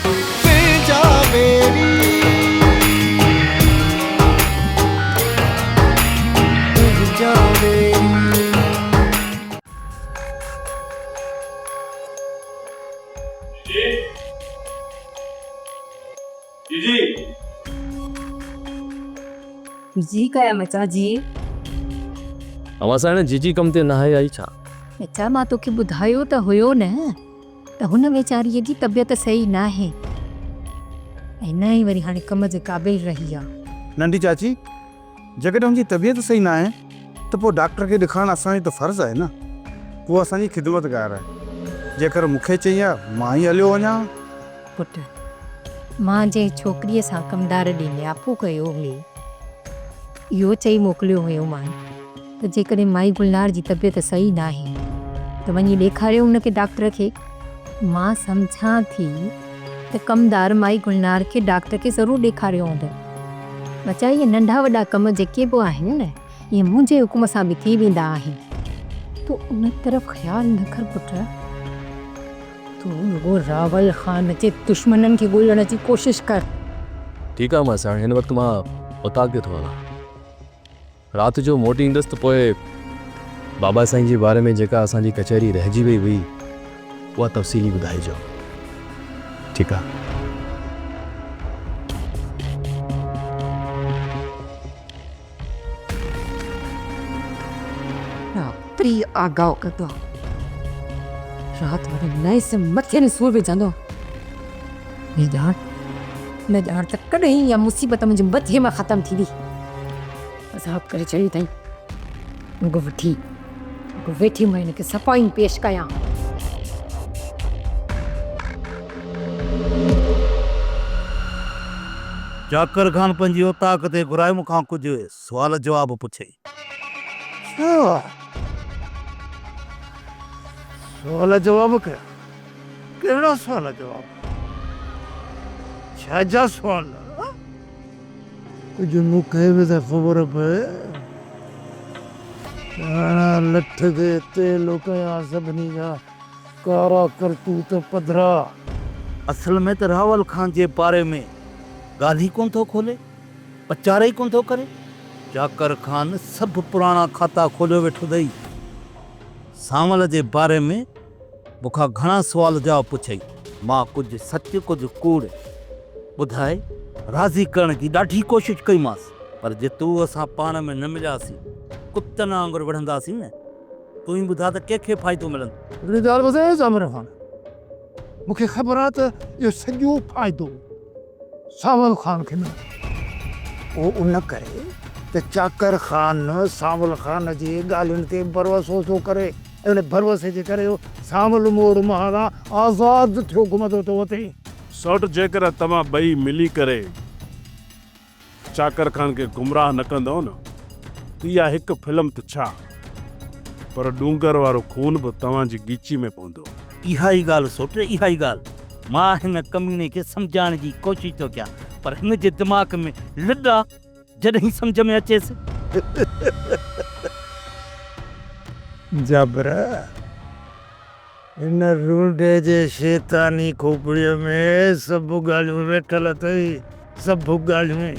تنهنجا ويري تنهنجا ويري. جي جي جي جي ڪيا مچا جي. اوهان سان هن جيجي ڪم تي ناهي آئي ڇا؟ مچا مان توکي ٻڌايو ته هيو نه ته هن ويچاريء جي طبيعت صحيح ناهي ۽ نه ئي وري هاڻي ڪم جي قابل رهي آ. ننڍي چاچي، جيڪڏهن هن جي طبيعت صحيح ناهي ته پوء ڊاڪٽر کي ڏيکارڻ اسان جو ته فرض آهي نه. هو اسان جي خدمتگار آهي. جيڪر مون کي چئين ها، مان ئي هليو وڃان ها. پٽ، مان جنهن ڇوڪريء سان ڪمدار ڏي نياپو ڪيو هيو، اهو چئي موڪليو هيومان ته جيڪڏهن مائي گلنار جي طبيعت صحيح ناهي ته وڃي ڏيکاريو ان کي ڊاڪٽر کي. مان سمجهان ٿي ته ڪمدار مائي گلنار کي ڊاڪٽر کي ضرور ڏيکاريو هوندو. ٻچا اهي ننڍا وڏا ڪم جيڪي به آهن نه، اهي منهنجي حڪم سان به ٿي ويندا آهن. تون ان طرف خيال نه ڪر پٽ. تون رڳو راول خان جي دشمنن کي ڳولڻ جي ڪوشش ڪر. ٺيڪ آهي ماساڻ، هن وقت مان اوطاق تي ٿو هلان. رات جو موٽي ايندس ته پوء بابا سائين جي باري ۾ جيڪا اسان جي ڪچهري رهجي وئي هئي، اها تفصيلي ٻڌائجو. ٺيڪ آهي. راتري آگاهه ڪندو آ. رات واري نئين سم مٿي ۾ سور وجهندو آ. نه ڄاڻ نه ڄاڻ ته ڪڏهن اها مصيبت منهنجي مٿي مان ختم ٿيندي. عذاب ڪري ڇڏيو اٿئي. رڳو وٺي رڳو ويٺي مان هن کي صفائي پيش ڪيان. چاڪر خان پنهنجي اوطاق تي گهرائي مون کان ڪجهه سوال جواب پڇيائين. ڇا؟ سوال جواب ڪيا؟ ڪهڙا سوال جواب؟ ڇا جا سوال؟ ڪجهه مون کي به ته خبر پئي. ڄاڻا لٺ کي تيل ڪيا سڀني جا ڪارا ڪرتوت پڌرا. اصل ۾ ته راول خان جي باري ۾ ڳالهه ئي ڪونه ٿو کولي. پچار ئي ڪونه ٿو ڪري. چاڪر خان سڀ پراڻا کاتا کوليو ويٺو اٿئي. سانول جي باري ۾ مون کان گهڻا سوال جواب پڇيائين. مان ڪجهه سچ ڪجهه ڪوڙ ٻڌائي راضي ڪرڻ جي ڏاڍي ڪوشش ڪئيمانس. پر جي تون اسان پاڻ ۾ نه ملياسين، ڪتن وانگر وڙهنداسين نه، تون ئي ٻڌاء ته ڪنهن کي فائدو ملندو؟ هڪڙي ڳالهه ٻڌايان زامر خان، مون کي خبر آهي ته اهو سڄو فائدو سانول خان کي ملندو. اهو ان ڪري ته چاڪر خان سانول خان جي ڳالهين تي ڀروسو ٿو ڪري ۽ ان ڀروسي جي ڪري اهو سانول موڙ مهاڻا آزاد ٿيو گهمندو ٿو وتي. سئوٽ جيڪڏهن توهان ٻئي ملي ڪري چاڪر خان کي گمراهه نه ڪندؤ نه ته اها هڪ فلم ته ڇا پر ڏونگر وارو خون به توهان جي ڳچي ۾ پوندو. اها ئي ڳالهه سوٽ، اها ئي ڳالهه. مان هن ڪميڻي کي سمجهائڻ جي ڪوشش ٿو ڪيان پر هن جي دماغ ۾ لڏ آ، جڏهن سمجهه ۾ اچيس. جابر، هن رونڊي جي شيطاني کوپڙيء ۾ سڀ ڳالهيون ويٺل اٿئي، سڀ ڳالهيون.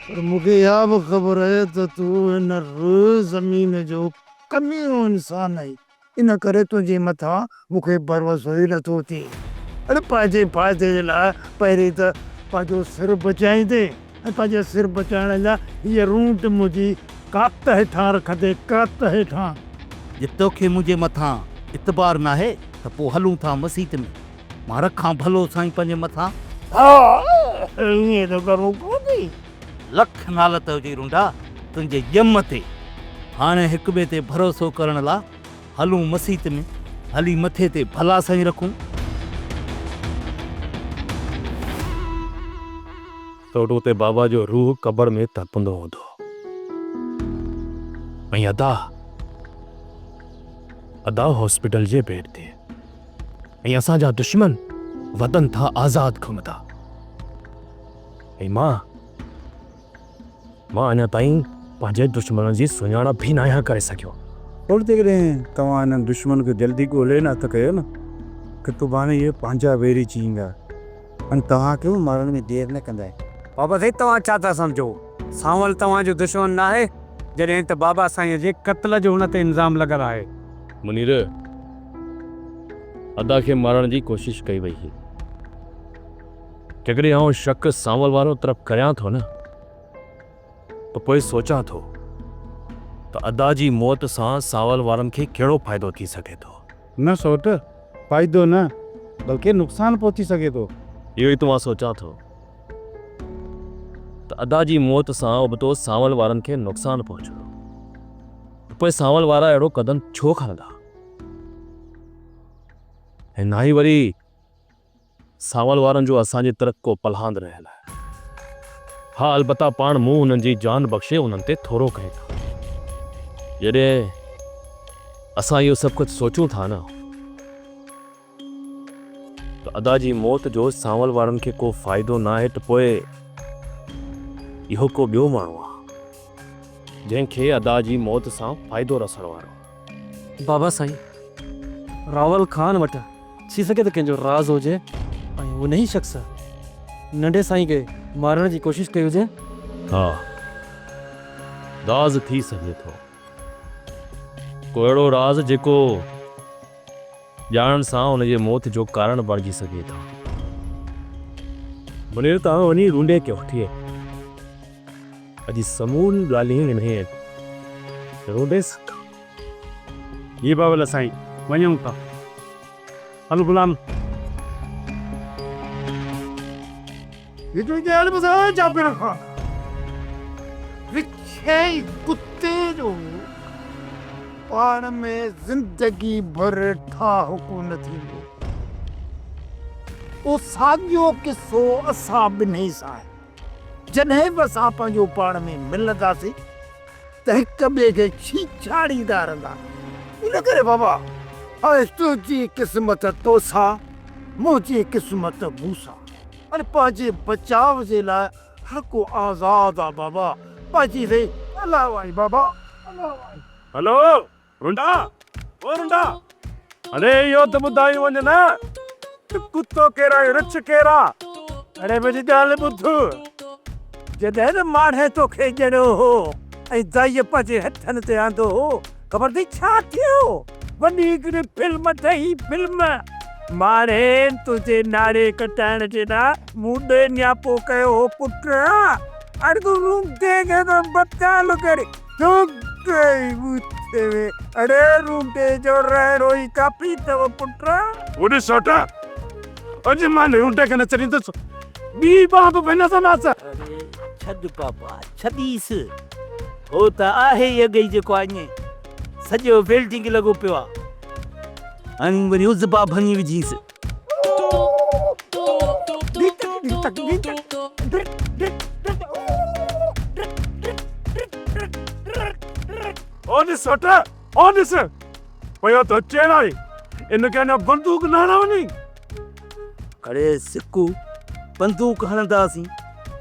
پر مون کي اها به خبر آهي ته تون هن روء زمين جو ڪميڻو انسان آهين، ان ڪري تنهنجي مٿان مون کي ڀروسو ئي نٿو ٿئي. اڙي پنهنجي فائدي جي لاء پهرين ته پنهنجو سر بچائيندين ۽ پنهنجي سر بچائڻ لاء هيء رونٽ منهنجي ڪات هيٺان رکندين، ڪات هيٺان. جي توکي منهنجي مٿان اعتبار ناهي ته پوء هلون ٿا مسيت ۾، مان رکان ڀلو سائين پنهنجي مٿان. ها، ائين ته ڪرڻو پوندئي. لک نالت هجي رونڊا تنهنجي ڄم تي. هاڻي هڪ ٻئي تي ڀروسو ڪرڻ لا هلون مسيت ۾، هلي مٿي تي ڀلا سائين رکون. سوٽ اتي بابا جو روح قبر ۾ تڙپندو هوندو ۽ ادا ادا هاسپيٽل جي بيڊ تي ۽ اسان جا دشمن وطن ٿا آزاد گهمندا ۽ مان مان اڃا تائين پنهنجي دشمنن جي سڃاڻپ به ناهيان ڪري سگهيو. سوٽ جيڪڏهن توهان انهن دشمن کي جلدي ڳولي نه هٿ ڪيو نه ته سڀاڻي اهي پنهنجا ويري چيندا. ۽ توهان کي به مارڻ ۾ دير نه ڪندا. بابا سائين توهان ڇا ٿا سمجهو؟ سانول توهان جو دشمن ناهي؟ جڏهن ته بابا سائينء جي قتل جو هن تي الزام لڳل آهي. منير، ادا کي مارڻ جي ڪوشش ڪئي وئي هئي. جيڪڏهن آئون شڪ سانول وارو طرف ڪريان ٿو نه ته پوء سوچان ٿو ته ادا جي موت سان سانول وارن کي ڪهڙو فائدو ٿي سگهي ٿو. نه سوٽ، فائدو نه بلڪه نقصان پهچي سگهي ٿو. اهو ئي ته مان سوچان ٿو ته ادا جي موت سان ابتو سانول وارن کي نقصان پهچندو ته پوء سانول وارا اهڙو قدم ڇو کڻندا ۽ نه ئي وري سانول وارن جو اسان جي طرف ڪو پلهاند رهيل آهي. ها البته پاڻ مون انهن جي جان بخشي انهن تي ٿورو ڪيو ٿا. جڏهن اسان اهو سڀ ڪجهه سوچون ٿا نه ته ادا جي موت جو سانول وارن کي ڪو فائدو ناهي ته پوء اهو ڪو ٻيو ماڻهو آهي جنهن کي ادا جي موت سان فائدو رسڻ وارو آهي. بابا سائين راول خان وٽ ٿي سگهي ته ڪنهن جو راز هجي ۽ انهي شخص ننڍي سائين کي مارڻ جي ڪوشش ڪئي هجي. ها راز ٿي سگهي ٿو. ڪو اهڙو راز جيڪو ڄاڻڻ سان ان جي موت جو ڪارڻ بڻجي سگهي ٿو. منير توهان وڃي رونڊي کي وٺي اڄ سموريون ڳالهيون انهيء رونڊي سان ڪر. جي بابل سائين وڃون ٿا. هل غلام. هي تنهنجي ڳالهه ٻڌاء جابر خان. وڇي ڪتي جو پاڻ ۾ زندگي ڀر ٺاهه ڪونه ٿيندو. اهو ساڳيو قصو اسان ٻنهي سان آهي. جڏهن به اسان پنهنجو پاڻ ۾ ملنداسين ته هڪ ٻئي کي ڇيڇاڙيندا رهندا. ان ڪري بابا هاڻي تنهنجي قسمت توسان، منهنجي قسمت مون سان. ۽ پنهنجي بچاء جي لاء هر ڪو آزاد آ بابا. پنهنجي سهي الله وائي بابا الله وائي. هلو رنڊا او رنڊا اڙي اهو ته ٻڌائي وڃ نه ته ڪتو ڪير آ ۽ رڇ ڪير آ. اڙي منهنجي ڳالهه ٻڌ، جڏهن نه ماڻهي توکي ڄڻيو هو ۽ دائيء پنهنجي هٿن تي آندو هو، خبر اٿئي ڇا ٿيو؟ وڏي هڪڙي فلم ٺهي، فلم. ماڻهين تنهنجي ناڙي ڪٽائڻ جي لاء مون ڏي نياپو ڪيو هو پٽ، اڙي تون رونڊي کي ٿو بتال ڪرين. اڙي رونڊي جو رهڙو ئي ڪافي اٿو پٽ. اوڏي سوٽ، اڄ مان رونڊي کي نه ڇڏيندس، ٻي ٻانهن به ڀڃندومانس. اڙي ڇڏ بابا، ڇڏيس. هو ته آهي ئي اڳي ئي جيڪو آهي سڄو ويلڊنگ لڳو پيو آ. هاڻي وري عضبا ڀڃي وجهيس. او ڏس سوٽ، او ڏس، پيو ٿو چيڙائي، ان کي اڃا بندوق نه هڻا وڃي. اڙي سڪو، بندوق هڻنداسين،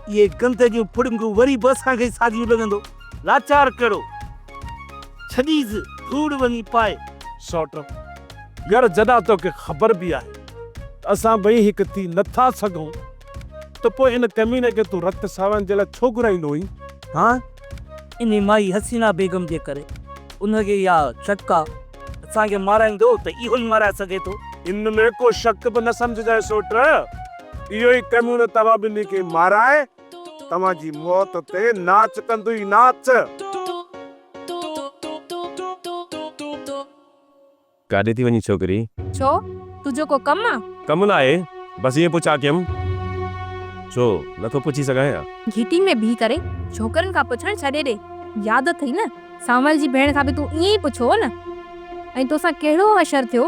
اهي گند جون ڦڙنگون وري به اسان کي ئي ساڳيون لڳندو. لاچار ڪهڙو، ڇڏيس ڌوڙ وڃي پائي. سوٽ، يار جڏا توکي خبر به آهي ته اسان ٻئي هڪ ٿي نه ٿا سگهون ته پوء ان ڪميني کي تون رت ساوڻ جي لاء ڇو گهرائيندو هئين؟ ها انهي مائي حسينا بيگم جي ڪري ان کي اها شڪ آ اسان کي مارائيندو ته اهو ئي مارائي سگهي ٿو. ان ۾ ڪو شڪ به نه سمجهجانء سوٽ، اهو ئي ڪمينو توهان ٻنهي کي مارائي توهان جي موت تي ناچ ڪندو ئي ناچ. ڪاڏي ٿي وڃين ڇوڪري؟ ڇو؟ تنهنجو ڪو ڪم آ؟ ڪم ناهي، بس ائين پڇا ڪيم. ڇو، نٿو پڇي سگهان ڇا؟ گهٽي ۾ بيهي ڪري ڇوڪرن کان پڇڻ ڇڏي ڏي. ياد اٿئي نه، سانول جي ڀيڻ کان به تون ائين ئي پڇيو هو نه؟ ۽ توسان ڪهڙو حشر ٿيو؟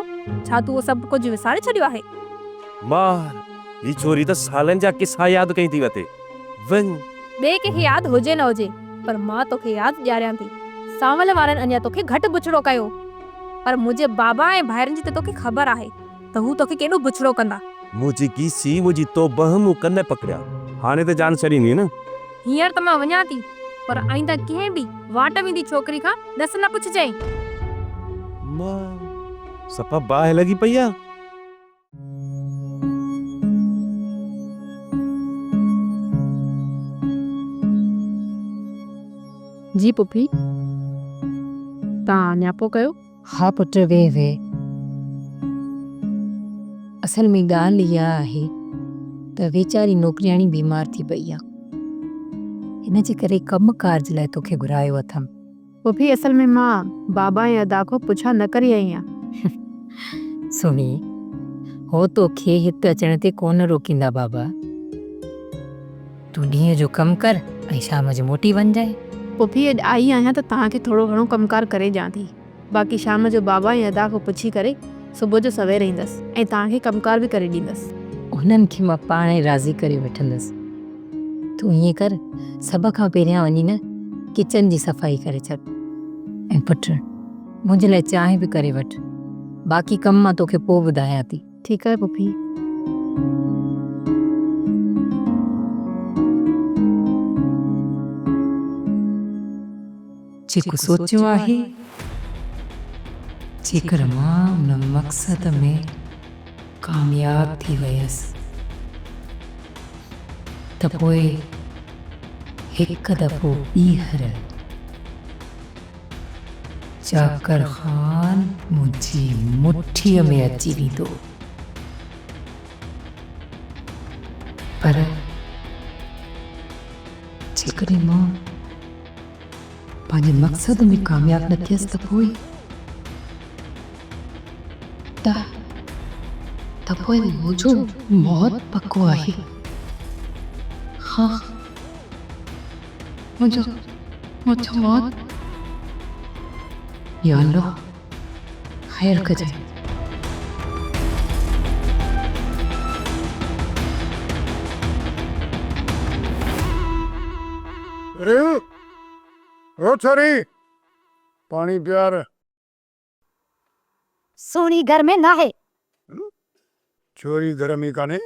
ڇا تون اهو سڀ ڪجهه وساري ڇڏيو آهي؟ مار، هي ڇوري ته سالن جا قصا ياد ڪئي ٿي وتي. وڃ. ٻئي ڪنهن کي ياد هجي نه هجي، پر مان توکي ياد ڏياريان ٿي. سانول وارن اڃا توکي گهٽ بڇڙو ڪيو. پر منهنجي بابا ۽ ڀائرن جي ته توکي خبر آهي ته هو توکي ڪيڏو بڇڙو ڪندا. منهنجي گيسي، منهنجي توبهه مون ڪن پڪڙيا. هاڻي ته جان ڇڏيندين نه؟ هينئر ته مان وڃان ٿي، پر آئنده ڪنهن به واٽ ويندي ڇوڪري کان ڏس نه پڇجانء. مان، صفا باهه لڳي پئي آ. جي پڦي، توهان نياپو ڪيو؟ ها پٽ ويهه ويهه. اصل ۾ ڳالهه اها آهي ته ويچاري نوڪرياڻي بيمار ٿي پئي آ. ان جي ڪري ڪم ڪار جي لاء توکي گهرايو اٿم. پڦي اصل ۾ مان بابا ۽ ادا کان پڇا نه ڪري آئي آهيان. سهڻي، هو توکي هت اچڻ تي ڪونه روڪيندا بابا. تون ڏينهن جو ڪم ڪر ۽ شام جو موٽي وڃجانء. پڦي اڄ آئي آهيان ته توهان کي ٿورو گهڻو ڪم ڪار ڪري ڏيان ٿي. باقي شام جو بابا ۽ ادا کان پڇي ڪري صبح جو سوير ايندس ۽ توهان کي ڪم ڪار به ڪري ڏيندس. انهن کي مان پاڻ ئي راضي ڪري وٺندس. تون ائين ڪر سڀ کان پهريان وڃي نه ڪچن جي صفائي ڪري ڇڏ ۽ پٽ منهنجي لاء چانهه به ڪري وٺ. باقي ڪم مان توکي پوء ٻڌايان ٿي. ٺيڪ آهي پڦي. جيڪو سوچيو آهي، جيڪر مان ان مقصد ۾ ڪامياب ٿي ويس ته پوء هڪ دفعو ٻيهر چاڪر خان منهنجي مٺيء ۾ اچي ويندو. پر جيڪڏهن مان پنهنجي مقصد ۾ ڪامياب نه ٿيس ته پوء ته ته پوء منهنجو موت پڪو آهي. ها منهنجو منهنجو موت يا الله خير ڪجانء. ريو او ڇوري پاڻي پيار. سهڻي گهر ۾ ناهي. ڇوري گهر ۾ ڪانهي.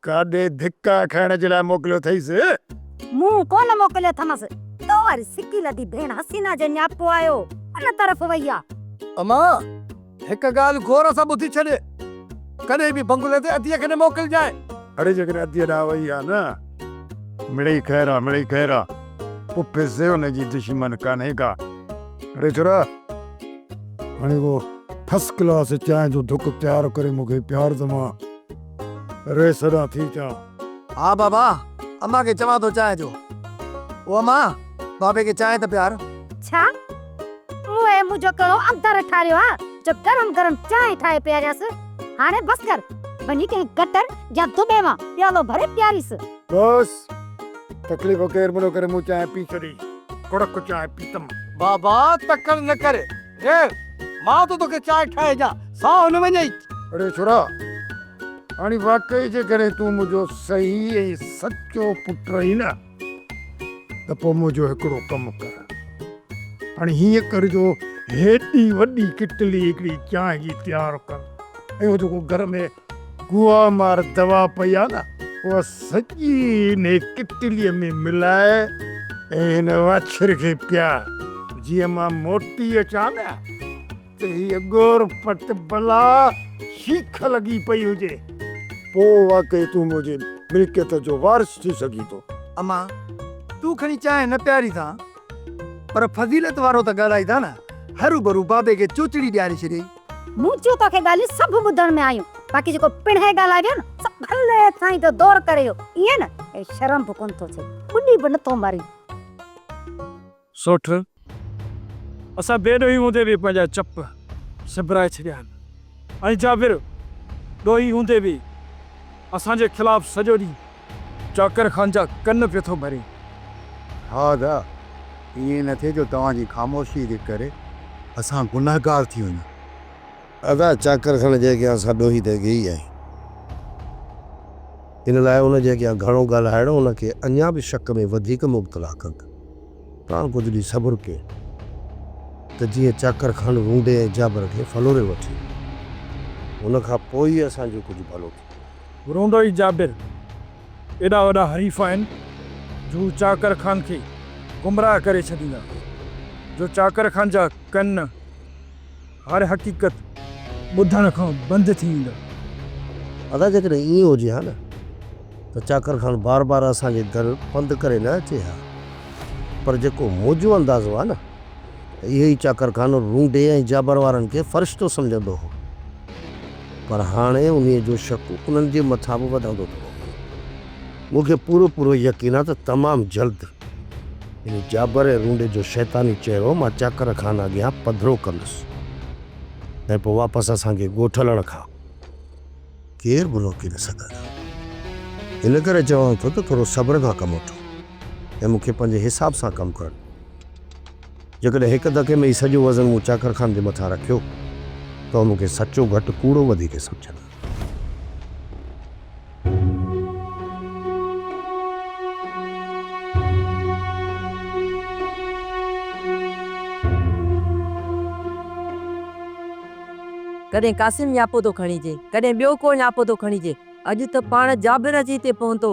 ڪاڏي ڌڪا کائڻ جي لاء موڪليو اٿئيس. مون ڪونه موڪليو اٿمس. تو واري سڪي لڌي ڀيڻ حسينا جو نياپو آيو ان طرف وئي آ. امان هڪ ڳالهه غور سان ٻڌي ڇڏ. ڪڏهن به بنگلي تي اديء کي نه موڪلجانء. اڙي جيڪڏهن اديء ڏانهن وئي آ نه. مڙئي خير آ، مڙئي خير آ. پڦي سي ان جي دشمن ڪانهي ڪا. اڙي ڇورا، هاڻي ڪو فرسٽ ڪلاس چانهه جو ڍڪ تيار ڪري مون کي پيار ته مان ريس ڏانهن ٿي اچان. ها بابا، امان کي چوان ٿو چانهه جو. او امان، بابي کي چانهه ته پيار. ڇا؟ مون اهي منهنجو ڪهڙو اندر ٺاريو آ جو گرم گرم چانهه ٺاهي پياريانس. هاڻي بس ڪر، وڃي ڪنهن گٽر يا دٻي مان پيالو ڀري پياريس. بس، تڪليف ڪير به نه ڪري، مون چانهه پي ڇڏي. ڪڙڪ چانهه پيتم. بابا تڪڙ نه ڪر، ريڙ، مان ٿو توکي چانهه ٺاهي ڏيان، ساهه نه وڃئي. اڙي ڇورا، هاڻي واقعي جيڪڏهن تون منهنجو صحيح ۽ سچو پٽ آهين نه ته پوء منهنجو هڪڙو ڪم ڪر. هاڻي هيئن ڪر جو هيڏي وڏي ڪٽلي هڪڙي چانهه جي تيار ڪر ۽ اهو جيڪو گهر ۾ گوا مار دوا پئي آ نه اها سڄي انهي ڪٽليء ۾ ملائي ۽ هن واڇر کي پيار. جيئن مان موٽي اچان نه ته هيء ڳور پٽ بلا شيخ لڳي پئي هجي. پوء واقعي تون منهنجي ملڪيت جو وارث ٿي سگهين ٿو. امان، تون کڻي چانهه نه پياريندان، پر فضيلت وارو ته ڳالهائيندا نه، هروڀرو بابي کي چوچڙي ڏياري ڇڏيئي. مون چيو توکي ڳالهيون سڀ ٻڌڻ ۾ آيون، باقي جيڪو پڻهين ڳالهائي ويو نه سو ڀلي سائين جو دور ڪري ويو، ائين نه ۽ شرم به ڪونه ٿو ٿئي، ٻڏي به نٿو مري. سوٽ، اسان بي ڏوهي هوندي به پنهنجا چپ سنڀرائي ڇڏيا آهن ۽ جابر ڏوهي هوندي به اسان جي خلاف سڄو ڏينهن چاڪر خان جا ڪن پيو ٿو ڀري. ها ادا، ائين نه ٿئي جو توهان جي خاموشيء جي ڪري اسان گنهگار ٿي وڃون. ادا، چاڪر خان جي اڳيان اسان ڏوهي ته اڳي ئي آهيون. ان لاء ان جي اڳيان گهڻو ڳالهائڻ ان کي اڃا به شڪ ۾ وڌيڪ مبتلا ڪندو. توهان ڪجهه ڏينهن صبر ڪيو ته جيئن چاڪر خان رونڊي ۽ جابر کي ڦلوري وٺي. ان کان پوء ئي اسان جو ڪجهه ڀلو ٿيندو. رونڊو ۽ جابر ايڏا وڏا حريف آهن جو هو چاڪر خان کي گمراهه ڪري ڇڏيندا، جو چاڪر خان جا ڪن هر حقيقت ٻڌڻ کان بند ٿي ويندا. ادا جيڪڏهن ائين هجي ها نه ته چاڪر خان بار بار اسان جي در پنڌ ڪري نه اچي ها. پر جيڪو منهنجو اندازو آهي نه ته اهو ئي چاڪر خان رونڊي ۽ جابر وارن کي فرشتو سمجهندو هو. پر هاڻي انهيء جو شڪ انهن جي مٿان به وڌندو ٿو وڃي. مون کي پورو پورو يقين آهي ته تمام جلد ان جابر ۽ رونڊي جو شيطاني چهرو مان چاڪر خان اڳيان پڌرو ڪندس ۽ پوء واپس اسان کي ڳوٺ هلڻ کان ڪير به روڪي نه سگهندو. ان ڪري چوان ٿو ته ٿورو صبر کان ڪم وٺو ۽ مون کي پنهنجي حساب سان ڪم ڪرڻ ڏيو. جيڪڏهن هڪ ڌڪي ۾ ئي سڄو وزن مون چاڪر خان جي مٿان رکيو ته هو مون کي سچو گهٽ ڪوڙو وڌيڪ سمجهندا. ڪڏهن قاسم نياپو ٿو کڻيجي، ڪڏهن ٻيو ڪو نياپو ٿو کڻيجي. اڄ ته پاڻ جابر اچي هتي پهتو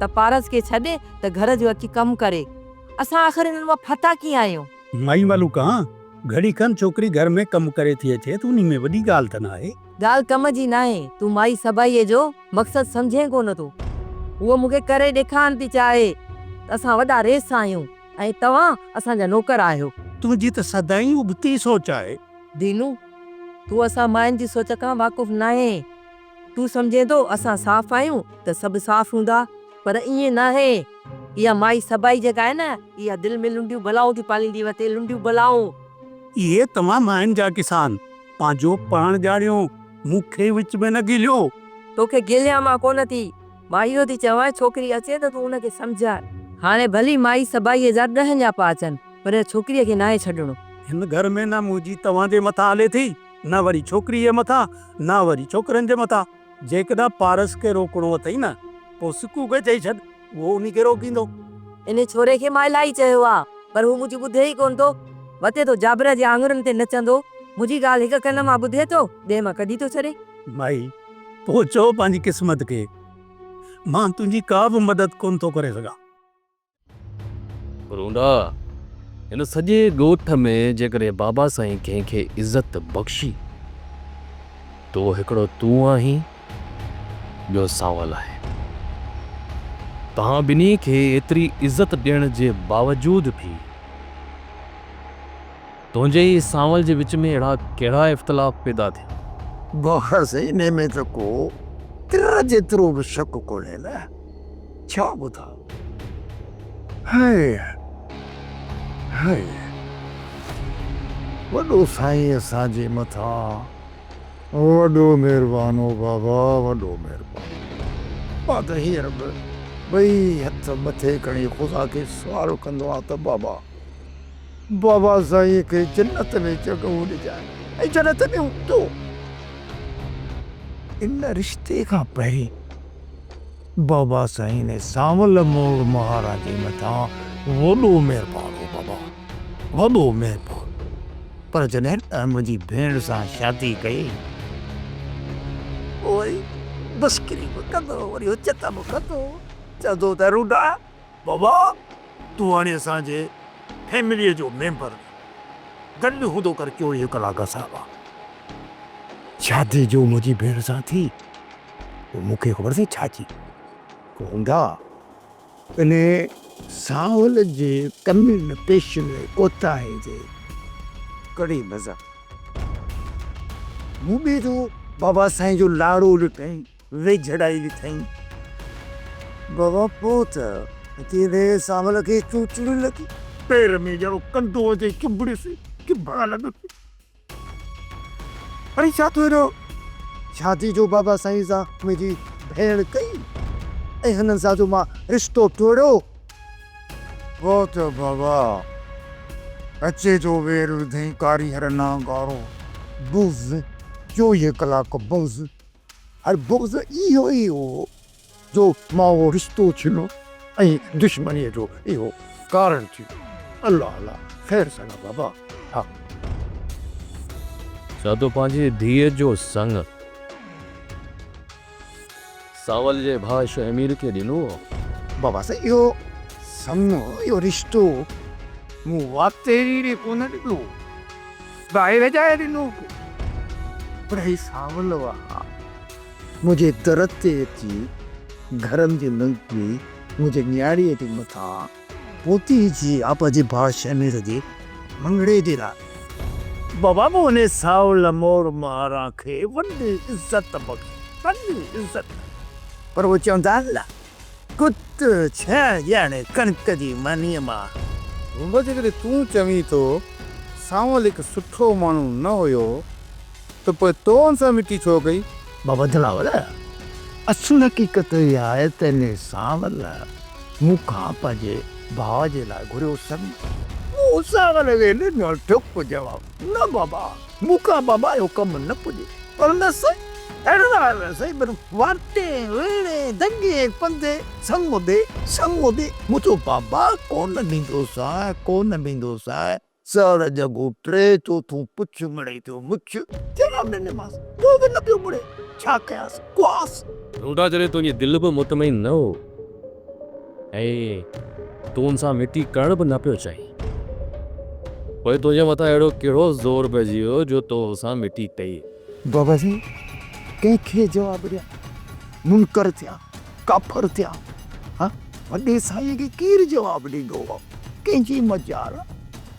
ته پارس کي ڇڏ ته گهر جو اچي ڪم ڪري. اسان آخر هنن مان ڦاٿا ڪيئن آهيون؟ مائي ملوڪان، گهڙي کن ڇوڪري گهر ۾ ڪم ڪري ٿي اچي ته انهي ۾ وڏي ڳالهه ته ناهي. ڳالهه ڪم جي ناهي، تون مائي سڀائيء جو مقصد سمجهين ڪو نه ٿو. هوء مون کي ڪري ڏيکارڻ ٿي چاهي ته اسان وڏا ريس آهيون ۽ توهان اسان جا نوڪر آهيو. تنهنجي ته سدائين ابتي سوچ آهي. دينو، تون اسان ماين جي سوچ کان واقف ناهين. تون سمجهين ٿو اسان صاف آهيون ته سڀ صاف هوندا پر ائين ناهي. اها مائي سڀائي جيڪا آهي نه اها دل ۾ لنڊيون بلائون ٿي پاليندي وتي، لنڊيون بلائون. اهي توهان ماين جا ڪسان، پنهنجو پاڻ ڄاڻيو، مون کي وچ ۾ نه گهليو. توکي گهليان مان ڪونه ٿي، مان اهو ٿي چوانء ڇوڪري اچي ته تون ان کي سمجهاء. هاڻي ڀلي مائي سڀائيء جا ڏهه نياپا اچن پر ڇوڪريء کي ناهي ڇڏڻو. هن گهر ۾ نه منهنجي توهان جي مٿان هلي ٿي، نه وري ڇوڪريء جي مٿان، نه وري ڇوڪرن جي مٿان. جيڪڏهن پارس کي روڪڻو اٿئي نه، پوء سڪو کي چئي ڇڏ، اهو انهي کي روڪيندو. انهي ڇوري کي مان الاهي چيو آ، پر هو منهنجي ٻڌي ئي ڪونه ٿو. وتي ٿو جابر جي آڱرين تي نچندو. منهنجي ڳالهه هڪ ڪن مان ٻڌي ٿو، ٻئي مان ڪڍي ٿو ڇڏي. مائي، پوء چئو پنهنجي قسمت کي، مان تنهنجي ڪا به مدد ڪونه ٿو ڪري سگهان. رونڊا، هن سڄي ڳوٺ ۾ جيڪڏهن بابا سائين ڪنهن کي عزت بخشي ته اهو هڪڙو تون آهين، ٻيو سانول آهي. توهان ٻنهي کي ايتري عزت ڏيڻ جي باوجود به تنهنجي ۽ سانول جي وچ ۾ اهڙا ڪهڙا اختلاف پيدا ٿيا؟ بابا سائين، انهي ۾ ته ڪو تر جيترو به شڪ ڪونهي نه. ڇا ٻڌاء؟ هيء هيء وڏو سائين اسان جي مٿان وڏو مهربان هو بابا وڏو مهربان. مان ته هينئر به ٻئي هٿ مٿي کڻي خدا کي سوال ڪندو آهيان ته بابا بابا سائين کي جنت ۾ جڳهه ڏجانء ۽ جنت ۾ هوندو. ان رشتي کان پهرين بابا سائين ني سانول موڙ مهارا جي مٿان وڏو مهربان هو بابا وڏو مهربان پر جڏهن منهنجي ڀيڻ سان شادي ڪئي پوء وري مشڪري به ڪندو هو وري حجت به ڪندو هو چوندو هو ته روڊا بابا تون هاڻي اسان جي فيمليء جو ميمبر گڏ هوندو ڪر 24 ڪلاڪ اسان سان شادي جو منهنجي ڀيڻ سان ٿي پوء مون کي خبر اٿئي ڇا چئي؟ هوندا انهي سانول جي ڪمين پيشين ۽ ڪوتاهين جي ڪڙي مزا. مون ٻي جو بابا سائين جو لاڙو ڏٺائين، ويجهڙائي ڏٺائين. بابا پوء ته اچي انهي سانول کي چوچڙي لڳي. پير ۾ ڄڻ ڪنڊو اچي چنبڙيس، چڀڻ لڳس. اڙي ڇا ٿو ايڏو شادي جو بابا سائين سان منهنجي ڀيڻ ڪئي ۽ هنن سان جو مان رشتو ٽوڙيو. پوء ته بابا اچي جو وير وڌئين ڪاريهر نانگارو بغض 24 ڪلاڪ بغض هر بغض اهو ئي هو جو مان اهو رشتو ڇنو ۽ دشمنيء جو اهو ڪارڻ ٿيو. الله الله خير سان بابا ها. ڇا تو پنهنجي ڌيء جو سڱ سانول جي ڀاء شهمير کي ڏنو هو؟ بابا سائين اهو سڱ اهو رشتو مون واتيري ڏي ڪونه ڏنو هو. باهه وڄائي ڏنو هو. پر هي سانول واهه منهنجي در تي اچي گهرن جي لنگهي منهنجي نياڻيء جي مٿان پوتي جي آپا جي ڀاء شهمير جي مڱڻي جي لاء. بابا مون انهي ساول مور مهاران کي وڏي عزت بخشي، وڏي عزت. پر اهي چوندا آهن نه، ڪت ڇهه ڄڻ ڪڻڪ جي مانيء مان. رونبا جيڪڏهن تون چوين ٿو سانول هڪ سٺو ماڻهو نه هيو ته پوء تو ان سان مٽي ڇو ڪئي؟ بابا دلاور، اصل حقيقت اها آهي ته انهي سانول مون کان پنهنجي ڀاء جي لاء گهريو سڱ. مون سانول کي ڏنو ٺپ جواب، نه بابا، مون کان بابا اهو ڪم نه پڄي. پر نه سائين، اهڙو نه آهي سائين، پر واٽي، ويڙهي، دنگي پنڌي سڱ ڏي، سڱ ڏي. مون چيو بابا ڪونه ڏيندوسانء، ڪونه ڏيندوسانء. سر جڳو ٽي چوٿون پڇ مڙئي ٿيو مڇ. جواب ڏنيمانس، پوء به نه پيو مڙي، ڇا ڪيانس، ڪهانس. رونڊا جڏهن تنهنجي دل به مطمئن نه هو ۽ تون ان سان مٽي ڪرڻ به نه پيو چاهين، پوء تنهنجي مٿان اهڙو ڪهڙو زور پئجي ويو جو تو ان سان مٽي ڪئي؟ بابا سائين ڪنهن کي جواب ڏيان، منڪر ٿيان، ڪافر ٿيان، ها وڏي سائين کي ڪير جواب ڏيندو، ڪنهن جي مجال آ،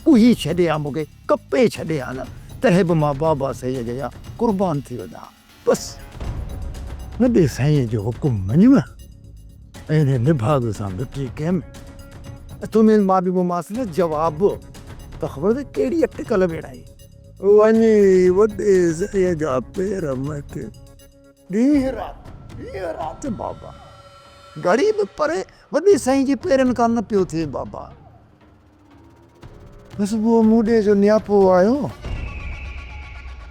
ڪوهي ڇڏي ها مون کي، ڪپي ڇڏي ها نه، تڏهن به مان بابا سائين جي اڳيان قربان ٿي وڃان ها. بس وڏي سائينء جو حڪم مڃيم ۽ انهيء نڀاڳ سان مٽي ڪيم. تو ۾ مان ڏنومانس نه جواب ته خبر اٿئي ڪهڙي اٽڪل ويڙهائي. وڃي وڏي سائينء جا پير مهٽي ڏينهن رات، ڏينهن رات بابا. گهڙي به پري وڏي سائينء جي پيرن کان نه پيو ٿئي بابا. بس اهو مون ڏي جو نياپو آيو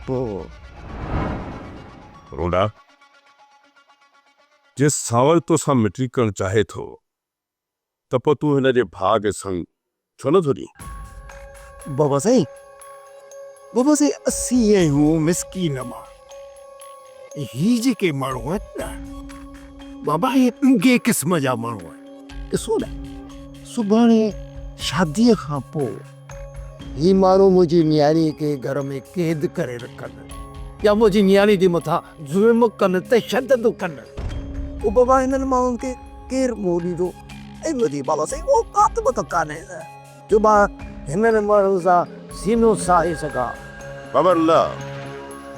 پوء. رونڊا، جي سانول توسان مٽي ڪرڻ چاهي ٿو ته پوء تون هن جي ڀاء کي سڱ ڇو نه ٿو ڏين؟ بابا سائين، بابا سائين اسين آهيون مسڪين ماڻهو ۽ هي جيڪي ماڻهو آهن نه بابا اهي ڏونگهي قسم جا ماڻهو آهن. ڏسو نه سڀاڻي شاديء کان پوء هي ماڻهو منهنجي نياڻيء کي گهر ۾ قيد ڪري رکن يا منهنجي نياڻيء جي مٿان ظلم ڪن، تشدد ڪن. پوء بابا هنن ماڻهن کي ڪير منهن ڏيندو؟ ۽ منهنجي بابا سائين اوقات به ته ڪانهي نه جو مان هنن ماڻهن سان سينو ساهي سگهان. بابا نه،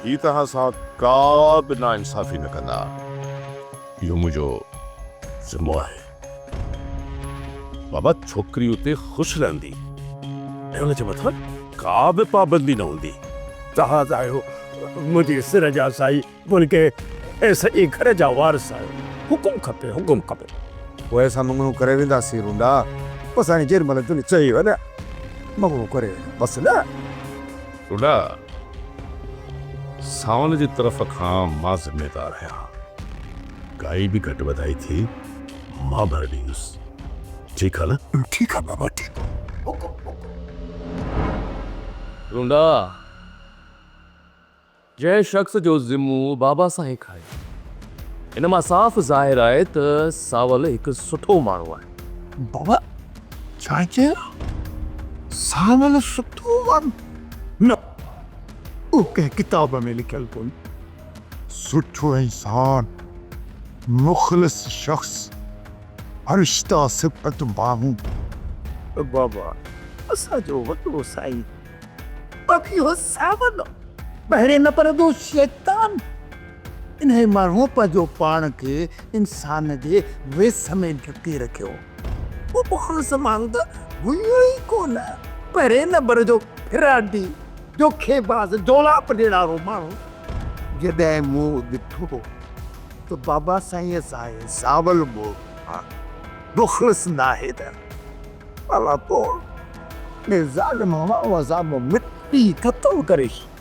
هي توهان سان ڪا به ناانصافي نه ڪندا. اهو منهنجو ذمو آهي. بابا ڇوڪري اتي خوش رهندي ۽ ان جي مٿان ڪا به پابندي نه هوندي. توهان ته آهيو منهنجي سر جا سائين، بلڪه سڄي گهر جا وارث آهيو. حڪم کپي، حڪم کپي. پوء اسان مڱڻو ڪري وينداسين رونڊا. بس هاڻي جيڏي مهل تون چئي وڃ مڱڻو ڪري وڃ بس نه. رونڊا، سانول جي طرف کان مان ذميدار آهيان. ڪائي به گهٽ وڌائي ٿئي مان ڀري ڏيندس. ٺيڪ آ نه؟ ٺيڪ آ بابا ٺيڪ آ. حڪم حڪم. رونڊا، جنهن شخص جو ذمو بابا سائين کايو، ان مان صاف ظاهر آهي ته سانول هڪ سٺو ماڻهو آهي. بابا ڇا چيو؟ سانول سٺو ماڻهو؟ نه اهو ڪنهن ڪتاب ۾ لکيل ڪونهي. سٺو انسان، مخلص شخص، فرشتا صفت ماڻهو. بابا اسان جو وڏو سائين باقي اهو سانول پهرين نمبر جو شيطان. انهيء ماڻهوء پنهنجو پاڻ کي انسان جي ويس ۾ ڍڪي رکيو. هو مخلص ماڻهو ته هيو ئي ڪونه. پهرين نمبر جو ڦراٽي، دوکيباز، دولاب ڏيڻ وارو ماڻهو. جڏهن مون ڏٺو ته بابا سائينء سان هي سانول به مخلص ناهي ته ڀلا پوء ۾ ظالم هوا سان به مٽي ختم ڪري ڇڏي.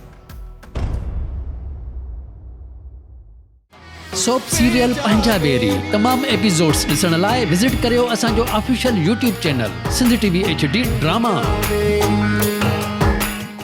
سوپ سيريل پنهنجا ويري تمام ايپيسوڊس ڏسڻ لاء وزٽ ڪريو اسان جو official YouTube channel Sindh T V H D drama.